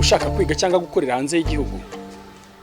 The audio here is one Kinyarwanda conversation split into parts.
Waba ushaka kwiga cyangwa gukorera hanze y'igihugu?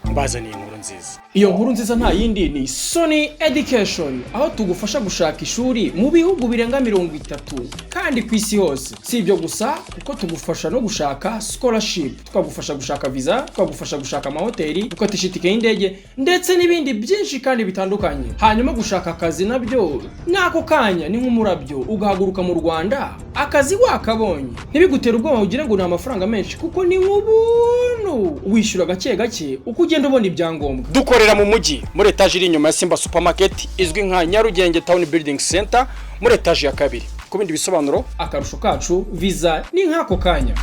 Mbazaniye inkuru nziza. Iyo nkuru nziza nta yindi, ni Sony Education, aho tugufasha gushaka ishuri mu bihugu birenga 30 kandi ku isi hose. Si ibyo gusa, kuko tugufasha no gushaka scholarship, tukagufasha gushaka visa, tukagufasha gushaka amahoteli, gukatisha itike y'indege ndetse n'ibindi byinshi kandi bitandukanye. Hanyuma gushaka akazi nabyo n'ako kanya ni nk'umurabyo, ugahaguruka mu Rwanda akazi wakabonye. Ntibigutere ubwoba ugire ngo ni amafaranga menshi, kuko ni ubuntu, wishyura gake gake uko ugenda ubona ibyangombwa. Dukorera mu mujyi muri etaje iri inyuma ya Simba Supermarket, izwi nka Nyarugenge Town Building Center, muri etaje ya kabiri. Ku bindi bisobanuro, akarusho kacu, visa ni nk'ako kanya.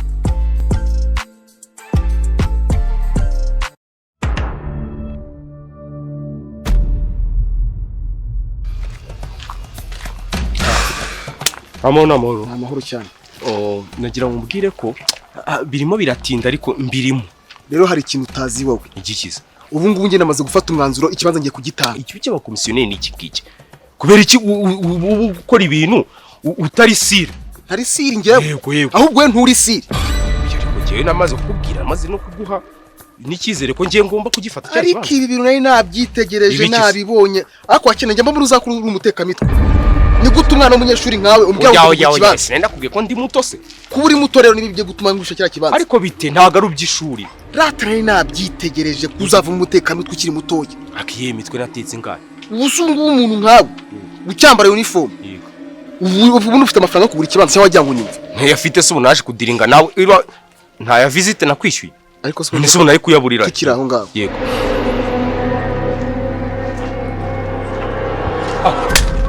Amahoro n'amahoro. Ni amahoro cyane. Oh, nagira ngo mbwire ko birimo biratinda, ariko mbirimo. Rero hari ikintu utazi wowe. Igikiza. Ubu ngubu njye namaze gufata umwanzuro, ikibanza ngiye kugitanga. Ikibi cy'abakomisiyoneri ni iki ngiki. Kubera iki uba ukora ibintu utari sûr? Ntari sûr njyewe? Yego. Ahubwo we nturi sûr. Ariko njyewe namaze kukubwira, namaze no kuguha n'icyizere ko ngiye ngomba kugifata cya Ariko kibanza. ibi bintu nari nabyitegereje. Ibiki se? Nabibonye, ariko wakeneye njya mbona uzakuru uri umutekamitwe. Ni gute umwana w'umunyeshuri nkawe umbwira Oya ngo oya ugura oya, ikibanza? sinenda kubwiye ko ndi muto se? Kuba uri muto rero nibi bigiye gutuma ngurisha kiriya kibanza. Ariko bite, ntabwo ari iby'ishuri. Rata, nari nabyitegereje ko uzava mu mutekamutwe ukiri mutoya. Akiye imitwe natetse ingahe? Ubu se ngubu umuntu nkawe ucyambara uniform, Yego. ubu ufite amafaranga yo kugura ikibanza, cyangwa wagira ngo unyumve? Ntayafite se? Ubu naje kudiringa nawe, ntaya visite nakwishyuye. Ariko se None se ubu nari kuyaburira? Tukiri aho ngaho. Yego.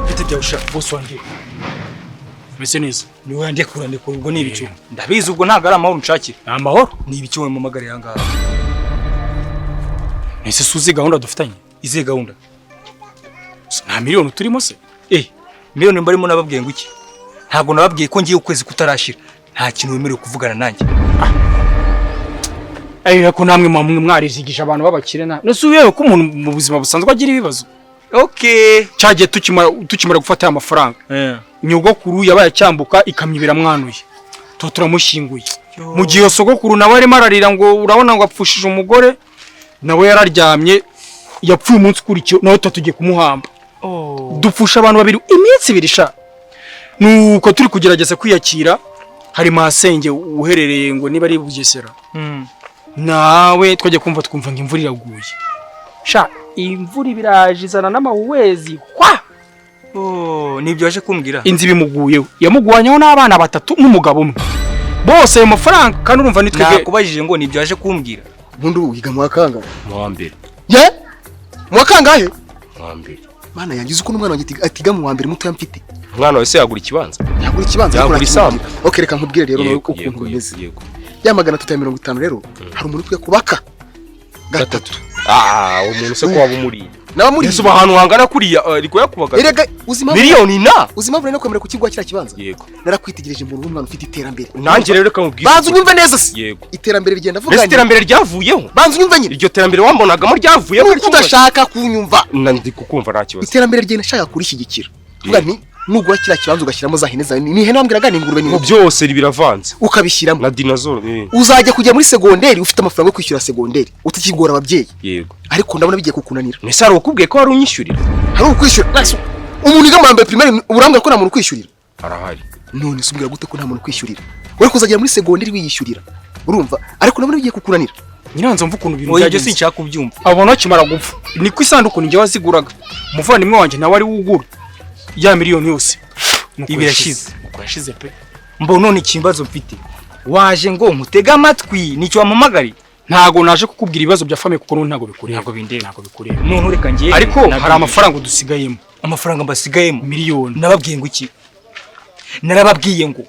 Bite byawe sha, boss wanjye? Meze neza. Niwe yandekura ndekura, ubwo ni ibiki? Ndabizi, ubwo ntabwo ari amahoro nshakira. Ni amahoro. Ni ibiki wowe mpamagariye aha ngaha? Ese suzi gahunda dufitanye? Izihe gahunda? Nta miliyoni turimo se? Miliyoni mbarimo, nababwiye ngo iki? Ntabwo nababwiye ko ngiye ukwezi kutarashira nta kintu wemerewe kuvugana nanjye? Ariko namwe mwamwe mwarizigisha abantu b'abakire na nese uyewe ko umuntu mu buzima busanzwe agira ibibazo. Okay. Cyagiye tukimara gufata aya mafaranga, nyogokuru yabaye acyambuka ikamyo biramwanuye, tuba turamushyinguye. Mu gihe iyo sogokuru nawe arimo ararira ngo urabona ngo apfushije umugore, nawe yararyamye, yapfuye umunsi ukurikiye, nawe tuba tugiye kumuhamba. Dupfusha abantu babiri iminsi 2 sha. Nuko turi kugerageza kwiyakira, hari masenge uherereye ngo niba ari Bugesera, nawe twajya kumva twumva ngo imvura iraguye sha, imvura ibiraje izana n'amahuwezi kwa. Oh, nibyo waje kumbwira? Inzu ibimuguyeho, yamuguwanyeho n'abana batatu n'umugabo umwe, bose ayo mafaranga, kandi urumva ni twebwe. Nakubajije ngo nibyo waje kumbwira? Ubundi ubu wiga mu wa kangahe? Mu wa mbere. Ye, mu wa kangahe? Mu wa mbere. Mana yanjye, uzi ko n'umwana wanjye atiga mu wa mbere mutoya mfite? Umwana wese yagura ikibanza? Yagura ikibanza, ariko Yagura ntakimubwira. isambu. Okay, reka nkubwire rero nawe Yego, ukuntu yego, bimeze. Yego. Ya 350 rero, hari umuntu ukwiye kubaka gatatu. Ah, uwo muntu se ko waba umuriye? Naba muri. Ese uba ahantu hangana kuriya ariko yakubaga Erega uzi impamvu? Miliyoni na Uzi impamvu nari kwemera kukiguha kiriya kibanza? Yego. Narakwitegereje mbona uri umwana ufite iterambere. Nanjye rero reka nkubwire. Banza unyumve neza se. Yego. Iterambere rigenda vuga. Mbese iterambere ryavuyeho? Banza unyumve nyine. Iryo terambere wambonagamo ryavuyeho? Nuko udashaka kunyumva. Na ndi kukumva, nta kibazo. Iterambere rigenda, nshaka kurishyigikira, vuga nti nugura kiriya kibanza ugashyiramo za hene zawe, ni ihene wambwiraga, ni ingurube, ni Mu inkoko, byose biravanze. ukabishyiramo Na dinozoro. Uzajya kujya muri segonderi ufite amafaranga yo kwishyura segonderi, utakigora ababyeyi. Yego. Ariko ndabona bigiye kukunanira. Mbese hari ukubwiye ko wari unyishyurira? Hari ukwishyura? Nase umuntu wiga mu wa mbere primaire urambwira ko nta muntu ukwishyurira? Arahari. None se umbwira gute ko nta muntu ukwishyurira? Uri kuzagera muri segonderi wiyishyurira, urumva? Ariko ndabona bigiye kukunanira. Nyiranzo, mva ukuntu ibintu Oya, ibyo byagenze. sinshaka kubyumva. Abona akimara gupfa, niko isanduku ninjye waziguraga, umuvandimwe wanjye nawe ari we ugura ya miliyoni yose. Nuko Ibi irashize. Nuko yashize pe. Mbo none ikibazo mfite, waje ngo nkutege amatwi, nicyo wampamagariye? Ntago naje kukubwira ibibazo bya famille, kuko n'ubu ntago bikureba. Ntabwo bindeba. Ntago bikureba. None reka ngiye. Ariko hari amafaranga dusigayemo. Amafaranga mbasigayemo? Miliyoni. Nababwiye ngo iki? Narababwiye ngo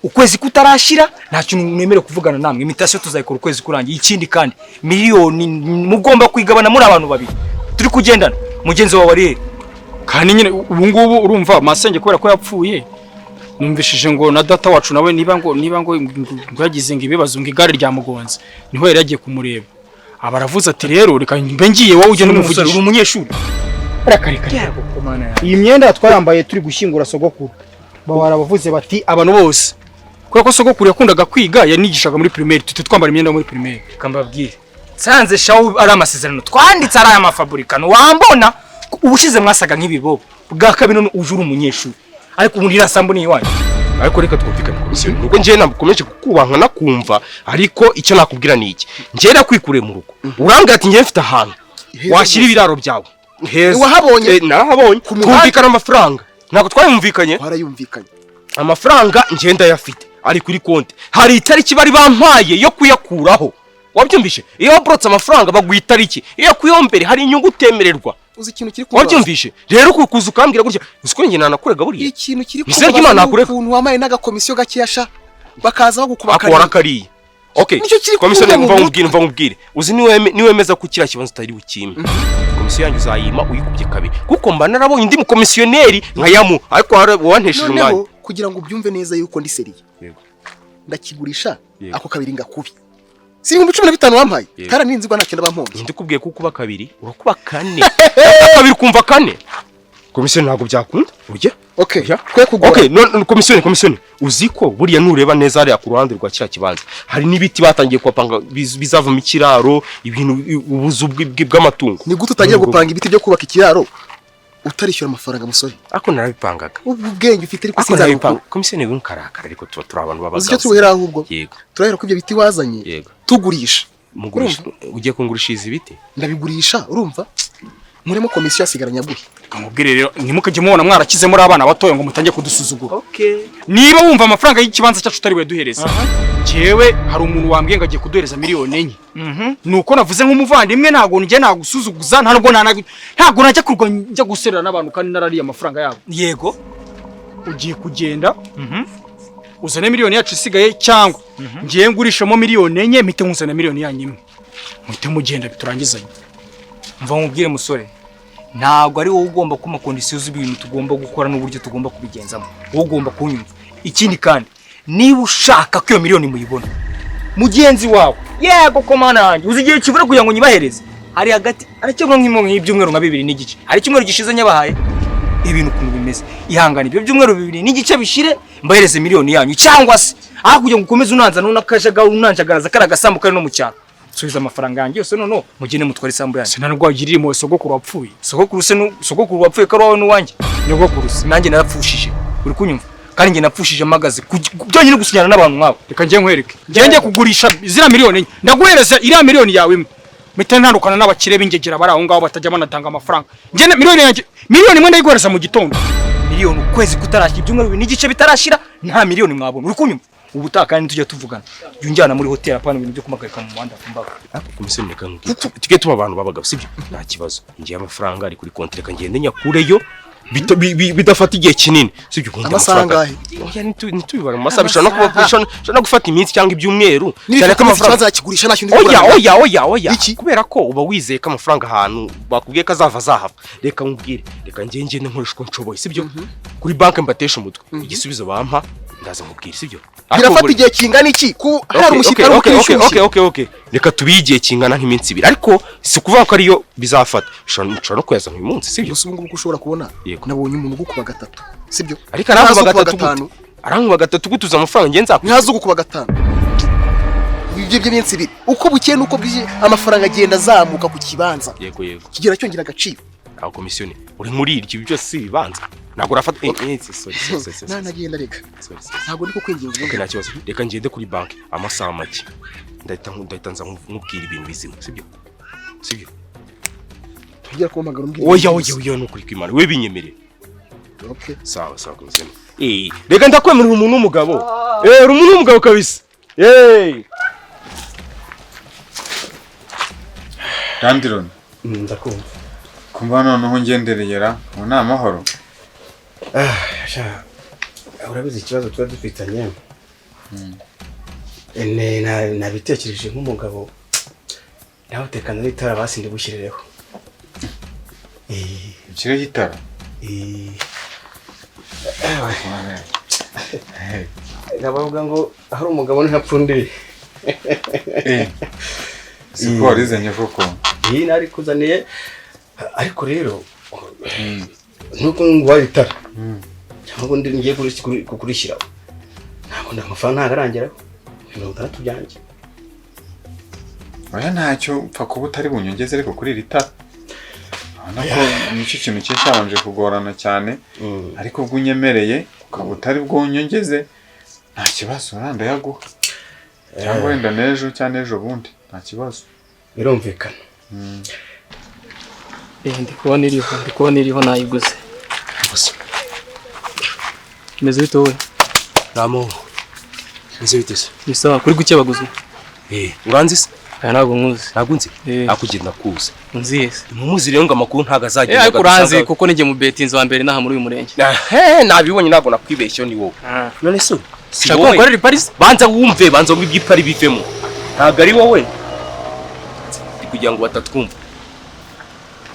ukwezi kutarashira nta kintu mwemerewe kuvugana namwe. Imitation tuzayikora ukwezi kurangiye. Ikindi kandi, miliyoni mugomba kwigabana muri abantu babiri turi kugendana. Mugenzi wawe ari he? Kandi nyine ubu ngubu urumva masenge kubera ko yapfuye, numvishije ngo na data wacu nawe niba ngo yagize ngo ibibazo, ngo igare ryamugonze, niho yari yagiye kumureba, aba aravuze ati rero reka mbe ngiye, wowe ugende Uri umusore, uri umuvugisha. Umunyeshuri. Reka reka reka. Iyi myenda twayambaye turi gushyingura sogokuru, baba barabavuze bati abantu bose Kubera ko sogokuru yakundaga kwiga, yanigishaga muri primaire, tute twambara imyenda yo muri primaire. Reka mbabwire, nsanze shawu ari amasezerano twanditse, ari aya mafaburikano wambona. Ubushize mwasaga nk'ibibobo, bwa kabiri none uje uri umunyeshuri, ariko ubundi iriya sambu ni iwanyu. Ariko reka twumvikane, komisiyo, nubwo njyewe nakomeje kukubaha nkanakumva, ariko icyo nakubwira ni iki: njyewe nakwikuriye mu rugo, urambwira ati njyewe mfite ahantu Heza. Washyira ibiraro byawe heza. Wahabonye? Narahabonye. Ku muhanda? Twumvikana amafaranga, ntabwo twayumvikanye? Twarayumvikanye. Amafaranga njyewe ndayafite, ari kuri konti. Hari itariki bari bampaye yo kuyakuraho, wabyumvishe? Iyo waborotse amafaranga baguha itariki, iyo yakuyeho mbere hari inyungu utemererwa. Uzi ikintu kiri kumbabaza? Wabyumvishe rero? Kuza ukambwira gutya, uzi ko njye nanakurega buriya? Ikintu kiri Izina ry'Imana kumbabaza ni nakureka. ukuntu wamaye n'agakomisiyo gakeya sha, bakaza bagukuba Ako warakariye, okay. Nicyo kiri Komisiyo, kumva mu mva mutwe. nkubwire, mva nkubwire, uzi niwemeza ko kiriya kibanza utari bukime, komisiyo yanjye uzayima uyikubye kabiri, kuko mba narabonye undi mukomisiyoneri nkayamu, ariko wantesheje umwanya. Noneho kugira ngo ubyumve neza yuko ndi sérieux, Yego. ndakigurisha. Yego. Ako kabiri ngakubi, si 15,000 wampaye? Yego. Karaninzigwa, nta kintu bampombye. Ninde ukubwiye ko ukuba kabiri? Urakuba kane, kabiri kumva kane. Komisiyo, ntabwo byakunda, ujya Okay. Oya. Twe kugora. Okay, no, komisiyoni, komisiyoni, uzi ko buriya nureba neza hariya ku ruhande rwa kiriya kibanza hari n'ibiti batangiye kuhapanga bizavamo ikiraro, ibintu, ubuzu bw'amatungo. Ni gute utangiye Nubwo- gupanga ibiti byo kubaka ikiraro utarishyura amafaranga, musore? Ariko narabipangaga. Ubu ubwenge ufite, ariko Ariko sinzabukura. narabipanga, komisiyoni, winkarakara, ariko tuba turi abantu Uzi icyo b'abagabo. tuwuhera ahubwo? Yego. Turahera ko ibyo biti wazanye Yego. tugurisha. Mugurisha? Ugiye kungurishiriza ibiti? Ndabigurisha, urumva, nkuremo komisiyo, asigara nyaguhe. Reka nkubwire rero, ntimukajye mubona mwarakize muri abana batoya ngo mutange kudusuzugura. Okay. Niba wumva amafaranga y'ikibanza cyacu utari buyaduhereze, njyewe hari umuntu wambwiye ngo agiye kuduhereza 4 millioni. Nuko navuze nk'umuvandimwe, ntabwo njye nagusuzuguza, nta nubwo ntabwo najya kurwa njya guserera n'abantu kandi narariye amafaranga yabo. Yego. Ugiye kugenda uzane miliyoni yacu isigaye, cyangwa ngiye ngurishamo 4 millioni mpite nkuzana miliyoni yanyu imwe, muhite mugenda biturangizanye. Mva nkubwire musore, ntabwo ari wowe ugomba kumpa conditions z'ibintu tugomba gukora n'uburyo tugomba kubigenzamo. Wowe ugomba kunyumva. Ikindi kandi, niba ushaka ko iyo miliyoni muyibona, mugenzi wawe, yego ko mana yanjye, uzi igihe kibura kugira ngo nyibahereze? Hari hagati aracyabura nk'ibyumweru nka 2.5. Hari icyumweru gishize nyabahaye. Ibintu ukuntu bimeze, ihangane ibyo byumweru 2.5 bishire, mbahereze miliyoni yanyu, cyangwa se aho kugira ngo ukomeze unanza n'akajagari, unanjagaraza kariya gasambu kari no mu cyaro, subiza amafaranga yanjye yose, noneho mugende mutware isambu yanjye. Sinanubwo wagirira impuhwe sogokuru wapfuye. Sogokuru se sogokuru wapfuye ko ari wowe n'uwanjye? Nyogokuru se? Nanjye narapfushije, uri kunyumva? Kandi njye napfushije mpagaze byonyine gusinyana n'abantu nk'abo. Reka njye nkwereke, njye njye kugurisha ziriya 4 millioni, ndaguhereza iriya miliyoni yawe imwe, mpita ntandukana n'abakire b'ingegera bari aho ngaho batajya banatanga amafaranga. Njye miliyoni yanjye, 1 million ndayiguhereza mu gitondo. Miliyoni ukwezi kutarashyira, ibyumweru 2.5 bitarashira, nta miliyoni mwabona, uri kunyumva? Ubutaha kandi tujya tuvugana, jya unjyana muri hoteli, apana ibintu byo kumagarika mu muhanda ku mbaga. Ariko komisiyo, reka nkubwire, tujye tuba abantu b'abagabo, sibyo? Nta kibazo, ngiye amafaranga ari kuri konti, reka ngende nyakureyo bidafata igihe kinini, sibyo? Ubundi Amasaha amafaranga- angahe? Oya, ntitubibare mu masaha, bishobora no kuba, bishobora no gufata iminsi cyangwa ibyumweru, cyane Nibifata ko iminsi, amafaranga ikibanza yakigurisha, nta kintu. Oya, oya, oya, oya. Iki? Kubera ko uba wizeye ko amafaranga ahantu bakubwiye ko azava azahava. Reka nkubwire, reka njye ngende nkoresha uko nshoboye, sibyo? Kuri banki mbatesha umutwe, igisubizo bampa ndaza nkubwire, sibyo? Ariko Birafata igihe kingana iki ku hari umushyitsi ari Okay, okay, reka tubihe igihe kingana nk'iminsi 2, ariko si ukuvuga ko ariyo bizafata, nshobora no kuyazana uyu munsi, sibyo? Gusa ubu ngubu ko ushobora kubona, Yego. nabonye umuntu ugukuba gatatu, sibyo? Ariko arankuba Ntazi ukuba gatatu gatanu. gute? Arankuba gatatu gutuza amafaranga ngenzi nzakwishyura? Ntazi ugukuba gatanu. Ibyo by'iminsi 2, uko bukeye n'uko bwije amafaranga agenda azamuka ku kibanza, Yego, yego. kigera cyongera agaciro. Aho komisiyoni uri muri iryo, ibi byose si ibibanza, ntabwo urafata, sorry, sorry, sorry, sorry, Nanagenda reka. sorry, sorry. Ntabwo ndi kukwinginga. Okay, nta kibazo, reka ngende kuri banki amasaha make, ndahita nza nkubwira ibintu bizima, sibyo? Sibyo? Tugera kumpamagara umbwira. Oya, oya, oya, ni ukuri kw'Imana, we binyemerere. Okay. Sawa sawa, komisiyoni, reka ndakwemerera, umuntu w'umugabo, uri umuntu w'umugabo kabisa. Landironi. Ndakumva. Kumva noneho ngendereyera ubu ni amahoro? Sha, urabizi ikibazo tuba dufitanye. Nabitekereje nk'umugabo, nawe tekana n'itara basi ndibushyirireho. Ukireho itara? Eh, nabavuga ngo hari umugabo ntapfundiye. Siko warizanye koko? Iyi nari kuzaniye, ariko rero nuko nguhaye itara cyangwa undi ngiye kurishyiraho, ntabwo Ubundi amafaranga ntabwo arangeraho 60 byanjye. Oya, ntacyo, upfa kuba utari bunyongeze ariko kuri iri tara. Urabona ko nicyo kintu cye cyabanje kugorana cyane, ariko ubwo unyemereye ukaba utari bwunyongeze, nta kibazo, wenda ndayaguha, cyangwa wenda n'ejo cyangwa n'ejo bundi, nta kibazo. Birumvikana. Ndi kubona iriho, ndi kubona iriho, nayiguze. Gusa. Meze bite wowe? Nta meze bite se? Ni sawa, kuri gukebaguza. Eh, uranzi se? Aya, ntabwo nkuzi. Ntabwo nzi? Eh. Akugenda kuza. Unziye se? Ntumuzi rero ngo amakuru ntabwo azagenda. Ariko uranzi kuko nijye mu betinzi wa mbere naha muri uyu murenge. Ehe, nabibonye, ntabwo nakwibeshyeho, ni wowe. None se si Shaka wowe? gukorera i Paris? Banza wumve, banza wumve iby'ipari bivemo. Ntabwo ari wowe. Ndi kugira ngo batatwumva.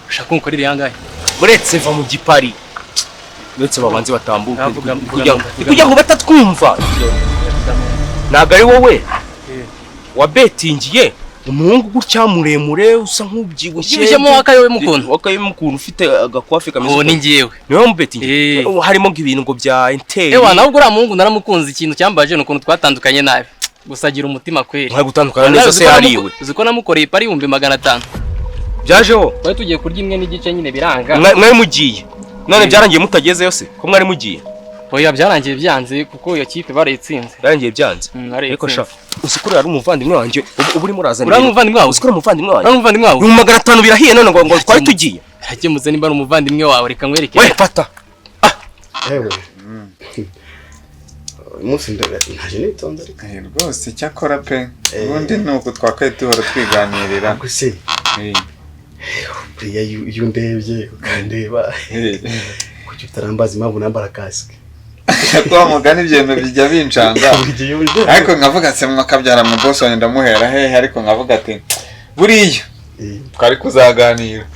Shaka gukorera iyangahe? Uretse va mu gipari. Uretse babanze batambuke. Navuga- Kugira ngo batatwumva. Ntabwo ari wowe. Wabetingiye umuhungu gutya muremure usa nk'ubyibushye. Ubyibushyemo wakayobe mukuntu. Wakayobe mukuntu, ufite agakwafi kameze. Uwo ni njyewe. Niwe mubetingiye. Eh. Harimo nk'ibintu ngo bya Inter. Ewa, nawe ubwo uriya muhungu naramukunze, ikintu cyambaje ni ukuntu twatandukanye nabi. Gusa agira umutima kweri. Mwari gutandukana neza se yariwe? Uzi ko namukoreye ipari 500,000? Byajeho. Twari tugiye kurya 1.5 nyine biranga. Mwari mugiye. None byarangiye mutagezeyo se? Ko mwari mugiye? Oya, byarangiye byanze kuko iyo kipe barayitsinze. Byarangiye byanze. Barayitsinze. Ariko sha, uzi ko uri umuvandimwe wanjye, ubu urimo urazana. Uriya muvandimwe wawe? Uzi ko uri umuvandimwe wanjye? Uriya muvandimwe wawe? 500,000 birahiye none ngo twari tugiye. Birakemutse nimba ari umuvandimwe wawe, reka nkwereke. We fata. Yewe, uyu munsi ntaje nitonze ariko. Eh, rwose cyakora pe, ubundi ni uku twakaye duhora twiganirira. Ariko se, buriya iyo undebye ukandeba, kuki utarambaza impamvu nambara kasike? Kwa mugani ibyo bijya bincanga. Buri gihe iyo undebye. Ariko nkavuga ati mwakabyara mu boss wanjye ndamuhera hehe? Ariko nkavuga ati buriya twari kuzaganira.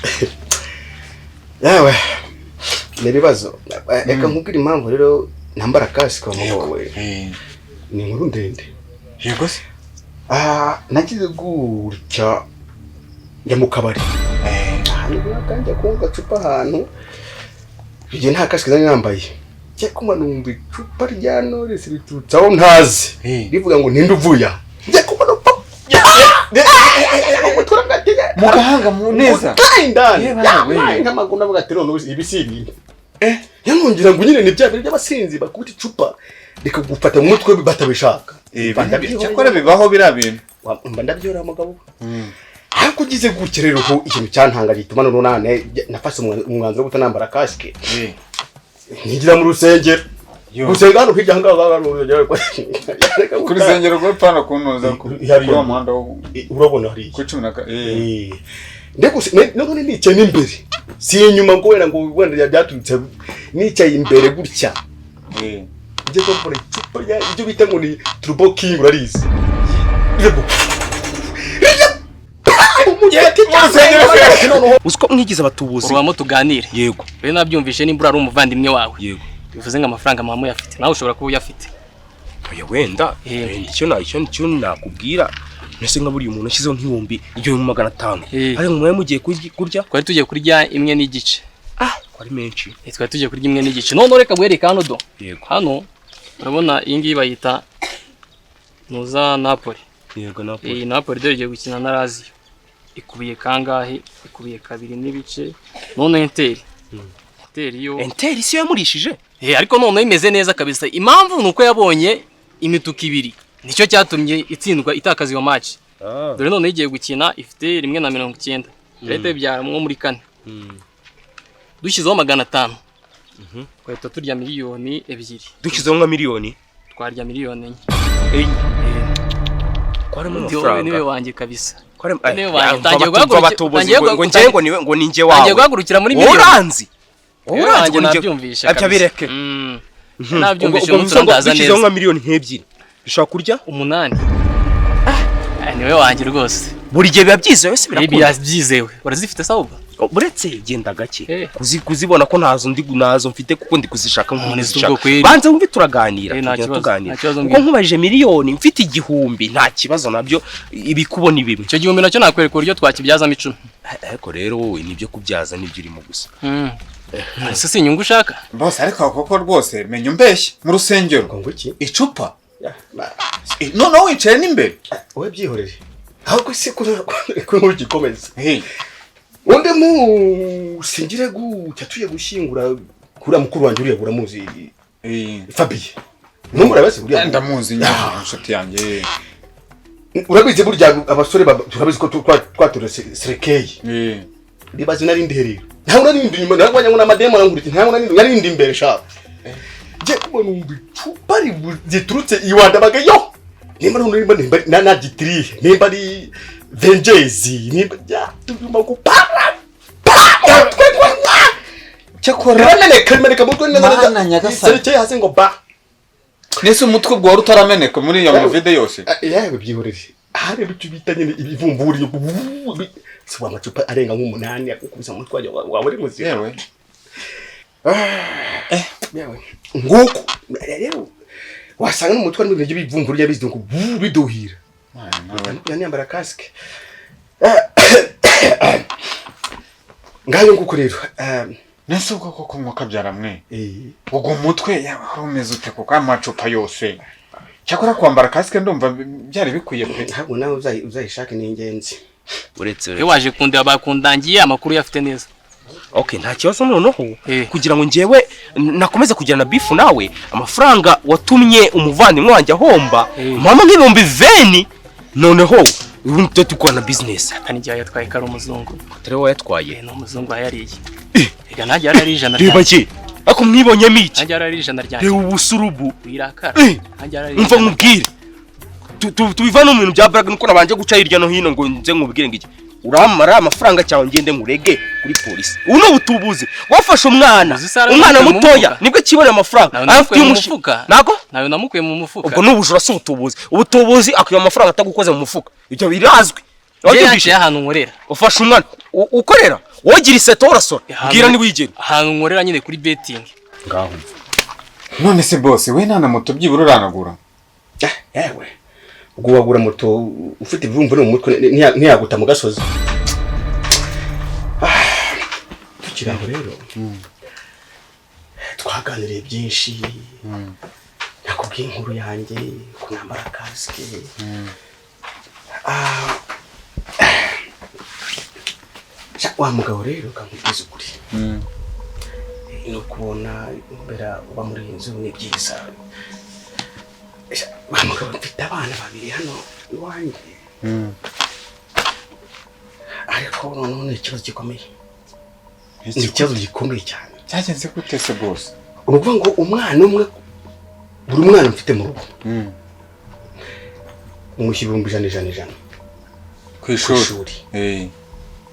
Yewe, ni ibibazo. Reka nkubwire impamvu rero nambara kasike wa mugabo we. Ni inkuru ndende. Yego se. Nagize gutya njya mu kabari, ahantu runaka, njya kunywa agacupa ahantu. Igihe nta kasike nari nambaye, njya kunywa numva icupa rya Knowless riturutse aho ntazi rivuga ngo ninde uvuye aha. Njya kunywa numva Mu gahanga mu neza. Indani. Yewe, we. Yamaye nk'amaguru, ndavuga ati none ibi si ibintu. Yanongera ngo nyine ni bya bintu by'abasinzi bakubita icupa rikagufata mu mutwe batabishaka. Mba ndabyihoreye. Cyakora bibaho biriya bintu. Mba ndabyihorera mugabo. Ariko ugize gutya rero, ho ikintu cyantangaje gituma noneho nafashe umwanzuro wo kutanambara kasike, nkigira mu rusengero. Yo. Gusenga hano hirya ahangaha hano urusengero. Ku rusengero rwa pano kunoza Hariya. kuri wa muhanda wo Urabona hariya. ku cumi na ka Eh. Ndetse none nicaye n'imbere, si inyuma ngo wenda byaturutse, nicaye imbere gutya, njye mbona icupa rya ibyo bita ngo ni Turbo King, urarizi. Yego. Uzi ko mwigize abatubuzi. Urwamo tuganire. Yego. Rero nabyumvishe nimba ari umuvandimwe wawe. Yego. Bivuze ngo amafaranga mama uyafite, nawe ushobora kuba uyafite. Oya, wenda Eh. wenda icyo nakubwira, mbese nka buriya umuntu ashyizeho nk'1500, Eh. ariko mwari mugiye kurya? Twari tugiye kurya 1.5. Ah, ko ari menshi. Twari tugiye kurya 1.5. None reka guhereka hano do. Yego. Hano urabona iyi ngiyi bayita Nuza Napoli. Yego, Napoli. Iyi Napoli dore igiye gukina na Lazio. Ikubiye kangahe? Ikubiye 2.5. None Inter. Inter yo. Inter si yo yamurishije? Eh, ariko noneho imeze neza kabisa. Impamvu ni uko yabonye imituku ibiri. Nicyo cyatumye itsindwa, itakaza iyo match. Dore noneho igiye gukina ifite 1.90. Leta ibyara mwo muri kane. Dushyizeho 500, twahita turya 2 miliyoni. Dushyizeho nka miliyoni? Twarya 4 miliyoni. 4. Ko harimo Ndi wowe niwe amafaranga. wanjye kabisa. Ko harimo Niwe wanjye. Tangiye guhagurukira- abatubuzi tangiye ngo njye ngo niwe ngo ni njye wawe. Tangiye guhagurukira muri miliyoni. Uranzi. Niwe Uranzi wanjye ngo ni njye. nabyumvishe Abyo kabisa. bireke. Nabyumvishe Ubwo umunsi bivuze ngo urandaza dushyizeho neza. nka 2 miliyoni dushobora kurya 8. Ah, niwe wanjye rwose. Buri gihe biba byizewe se? Ibi Birakunda? byizewe. Urazifite se ahubwo? Uretse genda gake. Eh. Kuzibona ko ntazo ndi, nazo mfite kuko ndi kuzishaka nk'uko None se ndizishaka. ubwo kweri? Banza wumve, turaganira. Eh, nta Tugenda kibazo, tuganira. nta kibazo Kuko mbwira. nkubajije miliyoni mfite 1000, nta kibazo nabyo, ibikubo ni bimwe. Icyo gihumbi nacyo nakwereka uburyo twakibyazamo 10. Ariko rero wowe nibyo kubyaza nibyo urimo gusa. Ese si inyungu ushaka? Bose, ariko koko rwose menya umbeshye mu rusengero. Ngo iki? Icupa. Ya, Noneho wicaye n'imbere. Wowe byihorere, ahubwo se ko ntugikomeza. Hey. Undi munsi ngire gutya, tuye gushyingura kuriya mukuru wanjye uriya, uramuzi? Fabien, ntumurabazi uriya? Ndamuzi nyine, inshuti yanjye. Urabizi burya abasore turabizi ko twatura cercueil. Bibaze narindi rero, ntabwo narindi inyuma, ntabwo ngo n'amademu arankurikiye, ntabwo narindi, narindi imbere sha. Njye kubona numva icupa riturutse iwandabaga yo, nimba ari nimba nimba na gitirihe, nimba ari venjezi, nimba ya tugomba gupara Cyakora rirameneka, rimeneka mu mutwe neza. Mana nyagasani. Cercueil hasi ngo ba. Nese umutwe ubwo wari utarameneka muri iyo mavide yose? Ah, yewe byihorere, hari ibyo bita nyine ibivumburi, si wa amacupa arenga nk'umunani akukubisa mu mutwe waba uri muzima. Yewe. Yewe, nguko rero wasanga n'umutwe harimo ibintu by'ibivumburi by'abizi ngo biduhira. Mana nawe. Ntabwo yambara kasike ngayo, nguko rero. Nese ubwo koko mwakabyara mwe, ubwo mutwe yaba wari umeze ute kuko amacupa yose? Cyakora kwambara kasike ndumva byari bikwiye pe. Ntabwo nawe uzayishake, ni ingenzi. Uretse Iyo waje kundeba bakundangiye amakuru uyafite neza. Okay, nta kibazo. Noneho kugira ngo njyewe nakomeze kugirana beef nawe, amafaranga watumye umuvandimwe wanjye ahomba, mama nk'ibihumbi 20, noneho ubundi tujye dukorana business. Kandi igihe yatwaye kari umuzungu. Atari wowe wayatwaye? Ni umuzungu wayariye. Reka nanjye yari ari 100 Reba ryanjye. ki ariko mwibonyemo iki? Nanjye yari ari 100 ryanjye. Reba ubusurubu. Wirakara. Nanjye yari ari Umva 100. nkubwire, tubivane mu bintu bya blague, nuko nabanje guca hirya no hino ngo nze nkubwire ngo iki uramara amafaranga cyangwa ngende nkurege kuri polisi. Ubu ni ubutubuzi, wafashe umwana, Uzi se umwana aramukuye mu mutoya mufuka? nibwo akibonera amafaranga. Nawe namukuye Afitiye mu mufuka. Ntago. Nawe namukuye mu mufuka. Ubwo ni ubujura, si ubutubuzi. Ubutubuzi akwiba amafaranga atagukoze mu mufuka, ibyo birazwi. Njye Wabyumvise? yaciye ahantu nkorera. Ufashe umwana ukorera wogira iseto, urasora. Bwira niwigira. Ahantu nkorera nyine kuri betting. Ngaho. None se bose, we nta na moto byibura uranagura? Yewe, ubwo wagura moto ufite ibivumburi mu mutwe, ntiyaguta mu gasozi. Tukiri aho rero, twaganiriye byinshi, nakubwiye inkuru yanjye ko nambara kasike. Sha, wa mugabo rero, kamubwiza ukuri, ni ukubona mbera uba muri iyi nzu ni byiza. Sha, wa mugabo, mfite abana babiri hano iwanjye, ariko noneho ni ikibazo gikomeye, ni ikibazo gikomeye cyane. Byagenze gute se bose? Ni ukuvuga ngo umwana umwe, buri mwana mfite mu rugo, umushyira 100,000, 100, 100. Ku ishuri? Ishuri.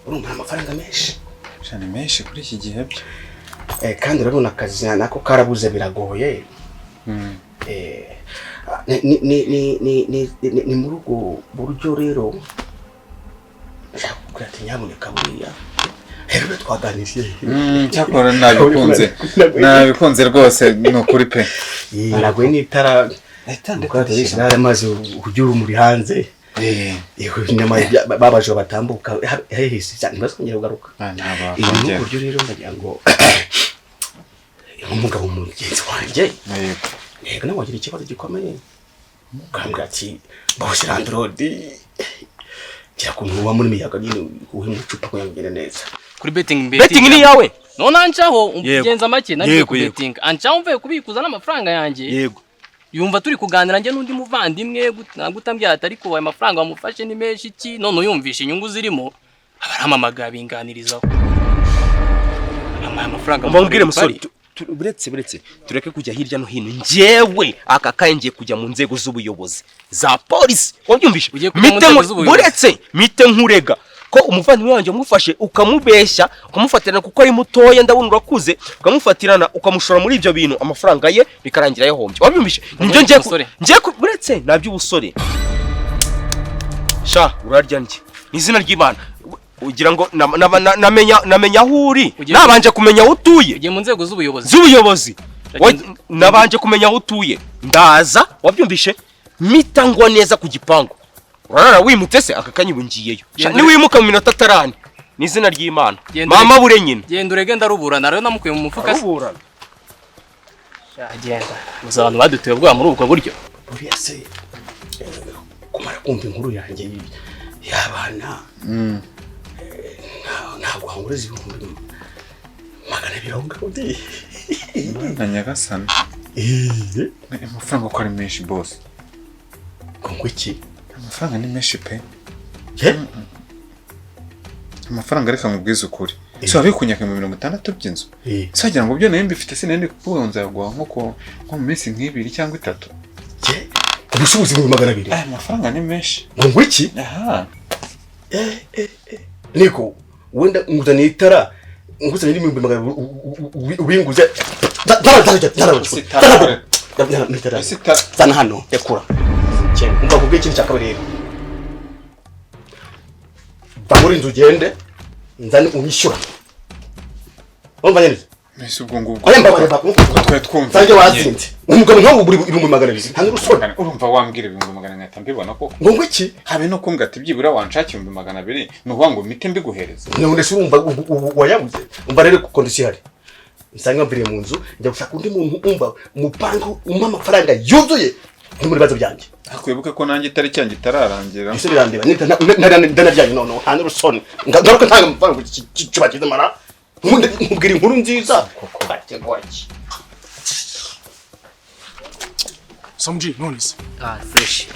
Urumva ni amafaranga menshi. Ni menshi kuri iki gihe byo. Kandi urabona akazi nako karabuze, biragoye. Ni muri ubwo buryo rero nshaka kukubwira ati nyamuneka, buriya rero twaganiriye. Cyakora nabikunze, nabikunze rwose, ni ukuri pe. Naguye n'itara Ndashyira. amazi ujya urumuri hanze. Yego, inyama babaje batambuka hehise cyane, ntibazongere kugaruka. Ntabwo Iyi ni bakongera. uburyo rero ndagira ngo nk'umugabo mugenzi wanjye, yego, nawe wagira ikibazo gikomeye ukambwira ati bose landlord, gira ukuntu uba muri miyaga nyine, uhe mu icupa kugira ngo ugende neza. Kuri betting. Betting ni iyawe? None ancaho. Yego. Ugenza make nari ku Yego. betting, ancaho mvuye kubikuza n'amafaranga yanjye. Yumva turi kuganira njye n'undi muvandimwe, nagutambwira ati ariko ayo mafaranga wamufashe ni menshi iki? None uyumvisha inyungu zirimo, aba arampamagaye abinganirizaho, ampaye amafaranga. Umva mbwire musore, Pari. buretse tureke kujya hirya no hino, njyewe aka kanya ngiye kujya mu nzego z'ubuyobozi za polisi, wabyumvishe? Ugiye kujya mu Mite nzego z'ubuyobozi? Buretse mite nkurega ko umuvandimwe wanjye wamufashe ukamubeshya, ukamufatirana kuko ari mutoya, ndabona urakuze, ukamufatirana ukamushora muri ibyo bintu, amafaranga ye bikarangira yahombye, wabyumvishe? Nibyo ngiye Musore. Ngiye buretse naby'ubusore sha, urarya ndye ni izina ry'Imana, ugira ngo namenya aho uri? Nabanje kumenya aho utuye. Ugiye mu nzego z'ubuyobozi? Z'ubuyobozi. Uragenza- Nabanje kumenya aho utuye, ndaza, wabyumvishe? Mpita ngwa neza ku gipangu, urarara wimutse se? Aka kanya ubu ngiyeyo. Sha, Genda niwimuka mu minota atarane, ni izina ry'Imana. Genda Mama bure nyina. Genda urege, ndaruburana rero, namukuye mu mufuka se. Aruburana. Sha, genda uzi abantu baduteye ubwoba muri ubwo buryo. Buriya se kumara kumva inkuru yanjye y'abana, ntabwo wanguriza 200,000 aho ngaho ndi? Na nyagasani, amafaranga ko ari menshi, boss? Ngo iki? Amafaranga ni menshi pe. Amafaranga, reka nkubwize ukuri, si wabikunyaka mu 60 by'inzu, si wagira ngo byo nari mbifite? Sinari kuvuga ngo nzaguha nko mu minsi nk'ibiri cyangwa 3. Ubushobozi 200,000? Aya mafaranga ni menshi. Ngo iki? Aha. Niko wenda nguzaniye itara, nguzaniye 200,000, ubinguze. Zana hano, rekura. Umva, kubw'ikintu ikindi cya kabiri rero, va muri inzu ugende, nzane unyishyura. Urumva neza? Mbese ubwo ngubwo Oya, mbabarira. ko twari twumva Sange watsinze umugabo nkawe ubura 200,000, nta n'urusoni. Urumva wambwira 200,000 nkahita mbibona koko? Ngo iki? Habe no kumbwira ati byibura wanshaka 200,000, ni ukuvuga ngo mpite mbiguhereza. None se urumva ubu wayabuze? Umva rero, condition ihari, nsanga mviriye mu nzu, njya gushaka undi muntu, umva umupangu, umpa amafaranga yuzuye nko muri bibazo byanjye. Akwibuke ko nanjye itariki yanjye itararangira. Ese birandeba ndanaryanyu? Noneho nta n'urusoni, ngaruka ntanga amafaranga kiba mara nkubwira inkuru nziza gake gake. Samji, none se? Ah, fresh.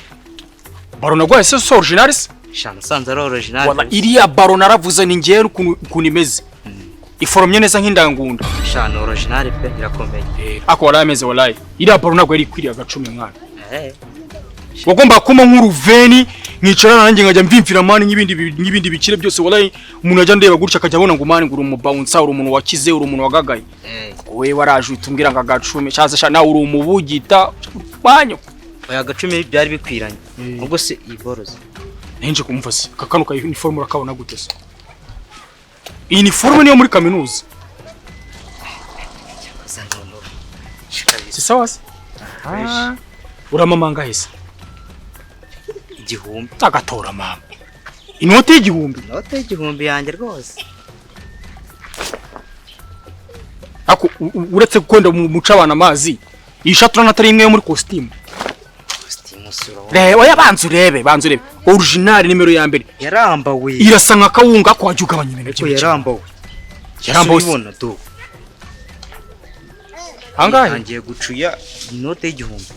Baro nagwaye se so original se? Sha, nasanze ari original. Wala iriya baro naravuze ni ngewe ukuntu imeze. Iforomye neza nk'indangunda. Sha, ni original pe, irakomeye. Ako walayi ameze walayi. Iriya baro ntabwo yari ikwiriye agacumi, mwana. Eh. Wagomba kuma nk'uruveni nkicara nanjye nkajya mvimvira man nk'ibindi bikire byose walayi. Umuntu ajya ndeba gutya akajya abona ngo man, ngo uri umubouncer, uri umuntu wakize, uri umuntu wagagaye. Eh. Wowe waraje uhita umbwira ngo agacumi cyaza sha, nawe uri umubugita banyo. Oya, agacumi byari bikwiranye. Ubwo se iyi boroze? Nenje kumva se aka kano ka uniforme urakabona gute se? Iyi uniforme niyo muri kaminuza. Cyakoze noneho. Si sawa se? Fresh. Uramamanga hese? 1000. Agatora mama, inoti y'1000. Inote y'1000 yanjye rwose. Ako uretse kwenda mu muca abana amazi, iyi shati urabona atari imwe yo muri costume? Costume sura. Reba, oya, banza urebe, banza urebe original nimero ya mbere. Yarambawe. Irasa nka kawunga ko wajya ugabanya ibintu Ariko by'ibiciro. yarambawe. Yarambawe se. Urabibona do. Angahe? Itangiye gucuya inote y'1000.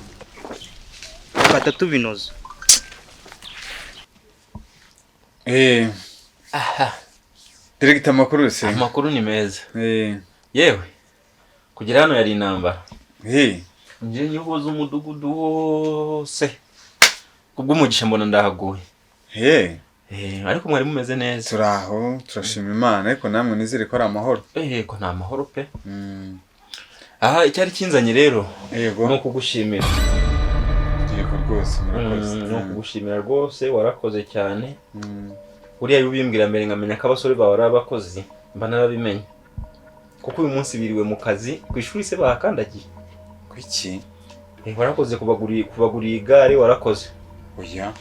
Fata tubinoza. Eh. Director, amakuru se? Amakuru ni meza. Eh. Yewe, kugera hano yari intambara. Eh. Nje nyoboza umudugudu wose, kubw'umugisha mbona ndahaguye. Eh. Eh, ariko mwari mumeze neza? Turaho, turashima Imana, ariko namwe nizere ko ari amahoro. Eh, ko nta mahoro pe. Aha icyari kinzanye rero Yego. ni ukugushimira. Yego rwose, murakoze. Ni ukugushimira rwose, warakoze cyane. Uriya iyo ubimbwira mbere nkamenya ko abasore bawe ari abakozi, mba narabimenye, kuko uyu munsi biriwe mu kazi, ku ishuri se bahakandagiye? Kuki? Eh, warakoze kubaguriye igare, warakoze. Oya.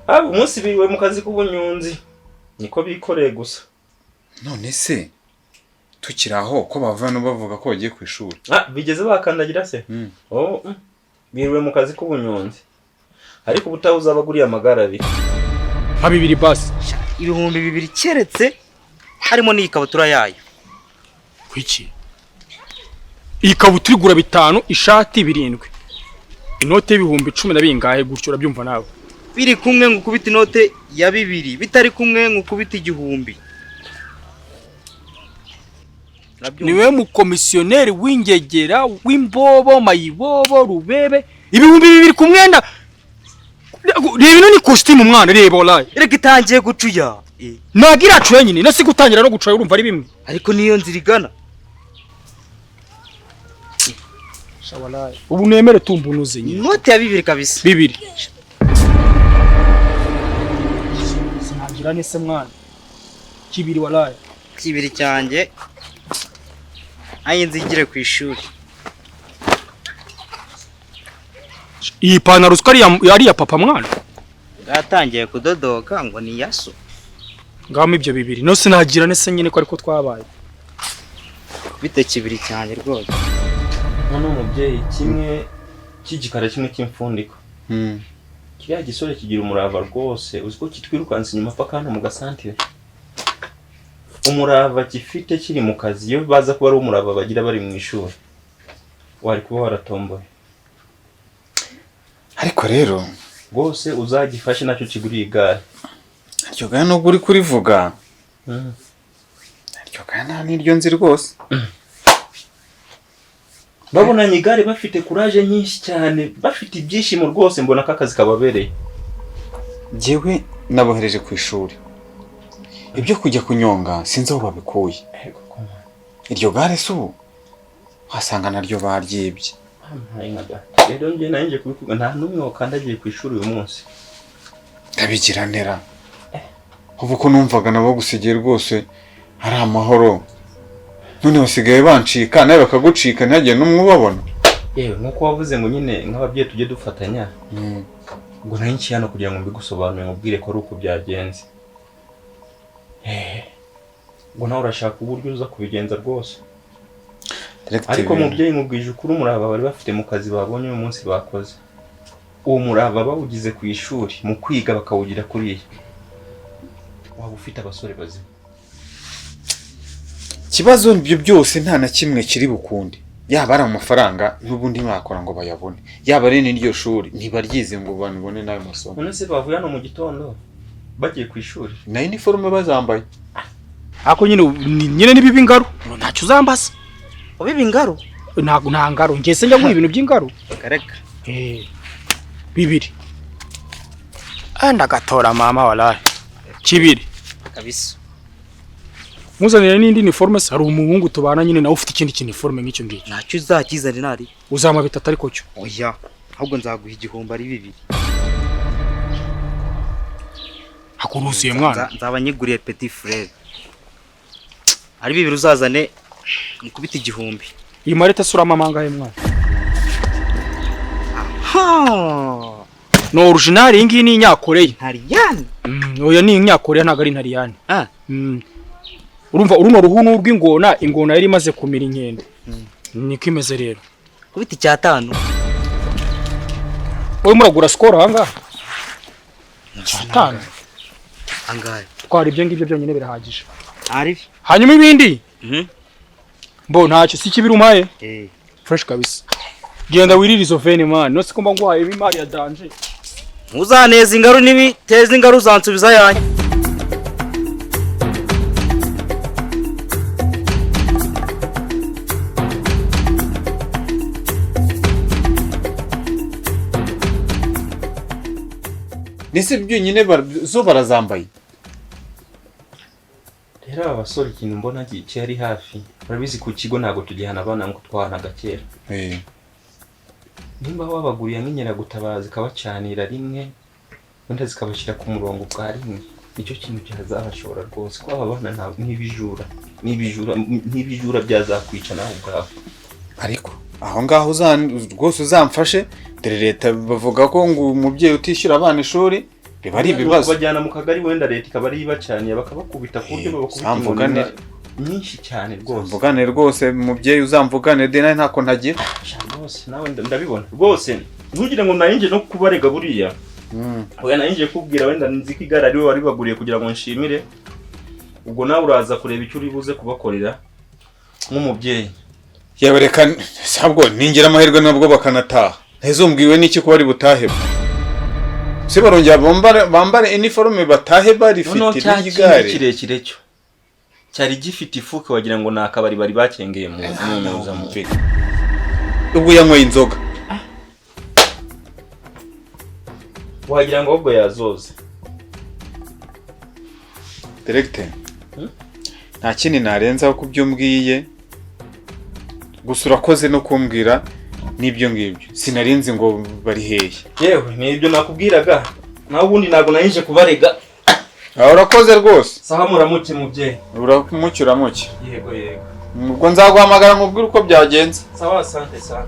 Ah, umunsi biriwe mu kazi k'ubunyonzi, niko bikoreye gusa. None se tukiri aho, ko bava no bavuga ko bagiye ku ishuri? Ah, bigeze bakandagira se? Oh. Biriwe mu kazi k'ubunyonzi, ariko ubutaha uzabaguriye amagare abiri. Nka bibiri basi. 2000, keretse harimo n'iyi kabutura yayo. Kuki? Iyi kabutura igura 5, ishati 7, inote y'ibihumbi cumi na bingahe gutyo, urabyumva nawe. Biri kumwe ngukubita inote ya 2000, bitari kumwe ngukubita 1000. Niwe mukomisiyoneri w'ingegera w'imbobo mayibobo rubebe. 2000 ku mwenda? Reba, ino ni kositimu mwana, reba walayi. Reka, itangiye gucuya. Ntabwo iracuya nyine, no si gutangira no gucuya, urumva ari bimwe. Ariko niyo nzira igana. Ubu nemere tumbunuze nyine. Inote ya 2000 kabisa. 2 sinagira nese mwana, kibiri walayi. 2 cyanjye, ayi nzigire ku ishuri. Iyi pantaro uziko ari iya papa mwana? Bwatangiye kudodoka ngo ni yaso. Ngamo ibyo 2 no sinagira nese nyine, ko ariko twabaye. Bite 2 cyanjye rwose. None umubyeyi, kimwe cy'igikara, kimwe cy'imfundiko. Kiriya gisore kigira umurava rwose, uzi ko kitwirukansa inyuma paka hano mu gasantire. Umurava gifite kiri mu kazi, iyo baza kuba ari umurava bagira bari mu ishuri, wari kuba waratomboye. Ariko rero rwose uzagifashe nacyo kiguriye igare. Iryo gare nubwo uri kurivuga, iryo gare nta n'iryo nzi rwose. Babonanye igare bafite courage nyinshi cyane, bafite ibyishimo rwose, mbona ko akazi kababereye. Njyewe nabohereje ku ishuri, ibyo kujya kunyonga sinzi aho babikuye. Iryo gare se ubu wasanga naryo baryibye. Rero njye nanjye kubikuga nta n'umwe wakandagiye ku ishuri uyu munsi. Ndabigira ntera ubu ko numvaga nabo gusigaye rwose ari amahoro, none basigaye bancika nawe bakagucika ntihagire n'umwe ubabona. Yewe nk'uko wavuze ngo nyine nk'ababyeyi tujye dufatanya, ngo nari nci hano kugira ngo mbigusobanurire nkubwire ko ari uko byagenze. Ngo nawe urashaka uburyo uza kubigenza rwose. Ariko mubyeyi nkubwije ukuri, umurava bari bafite mu kazi babonye uyu munsi bakoze, uwo murava bawugize ku ishuri mu kwiga bakawugira kuriya, waba ufite abasore bazima. Ikibazo ibyo byose nta na kimwe kiri bukunde, yaba ari amafaranga n'ubundi bakora ngo bayabone, yaba ari n'iryo shuri ntibaryize ngo banubone n'ayo masomo. None se bavuye hano mu gitondo bagiye ku ishuri na uniforme bazambaye? Ako nyine nyine nibiba ingaro ntacyo uzambasa. Ubiba ingaro? Ntago nta ngaro ngese njya gura ibintu by'ingaro. Kareka. Bibiri. Ndagatora mama walahi. Kibiri. Kabisa. Muzanire n'indi uniforme se, hari umuhungu tubana nyine nawe ufite ikindi kintu uniforme nk'icyo ngicyo. Ntacyo uzakizana nari. Uzampa bitatu ariko cyo. Oya, ahubwo nzaguha igihombo ari bibiri. Hakuruzuye mwana. Nzaba nyiguriye petit frère. Ari bibiri uzazane nkubita igihumbi. Iyi marete surama amangahe mwana? Ha! No original iyi ngiyi ni inyakoreya. Ntariyani. Oya ni inyakoreya ntago ari ntariyani. Urumva uruno ruhu n'urw'ingona, ingona yari imaze kumira inkende. Niko imeze rero. Kubita icyatanu. Wowe muragura skoro ahangaha? Cyatanu. Angahe? Twari ibyo ngibyo byonyine birahagije. Ari. Hanyuma ibindi? Mbo ntacyo si kibiri umpaye? Fresh kabisa. Genda wirira izo veni man. No siko mba nguhaye imari ya danger. Ntuzaneza ingaru nibi teza ingaru uzansubiza yanjye. Nese byonyine zo barazambaye. Rero aba basore ikintu mbona cyari hafi, urabizi ku kigo ntago tugihana abana ngo twahanaga kera. Nimba wabaguriye nk'inkeragutabara zikabacanira rimwe, wenda zikabashyira ku murongo bwa rimwe, nicyo kintu cyazabashobora rwose. Ko aba bana ntabwo n'ibijura, n'ibijura byazakwica nawe ubwawe. Ariko aho ngaho rwose uzamfashe, dore leta bavuga ko ngo umubyeyi utishyura abana ishuri biba ari ibibazo. Bajyana mu kagari wenda leta ikaba ari ibacaniye bakabakubita ku buryo bakubita inkoni nyinshi cyane rwose. Mvugane rwose mubyeyi uzamvugane de nawe ntako ntagira. Rwose nawe ndabibona rwose, ntugire ngo nayinje no kubarega buriya. Oya nayinje kubwira wenda nzi ko igare ari we waribaguriye kugira ngo nshimire. Ubwo nawe uraza kureba icyo uri buze kubakorera nk'umubyeyi. Yewe reka sabwo ningira amahirwe nabwo bakanataha. Ntizumbwiwe n'iki kuba ari butahe. Se barongera bambare uniforme batahe barifite n'igare kirekire cyo cyari gifite ifuke wagira ngo nakabari bari bakengeye mu mu. Ubwo yanyweye inzoga wagira ngo ahubwo yazoze. Directeur, nta kindi narenzaho kubyumbwiye, gusa urakoze no kumbwira n'ibyo ngibyo sinarinzi ngo bari hehe. Yewe nibyo nakubwiraga, naho ubundi ntago nayinje kubarega. Urakoze rwose. Saha muramuke mubyeyi. Uramuke uramuke. Yego yego. Ubwo nzaguhamagara nkubwire uko byagenze. Sawa asante sana.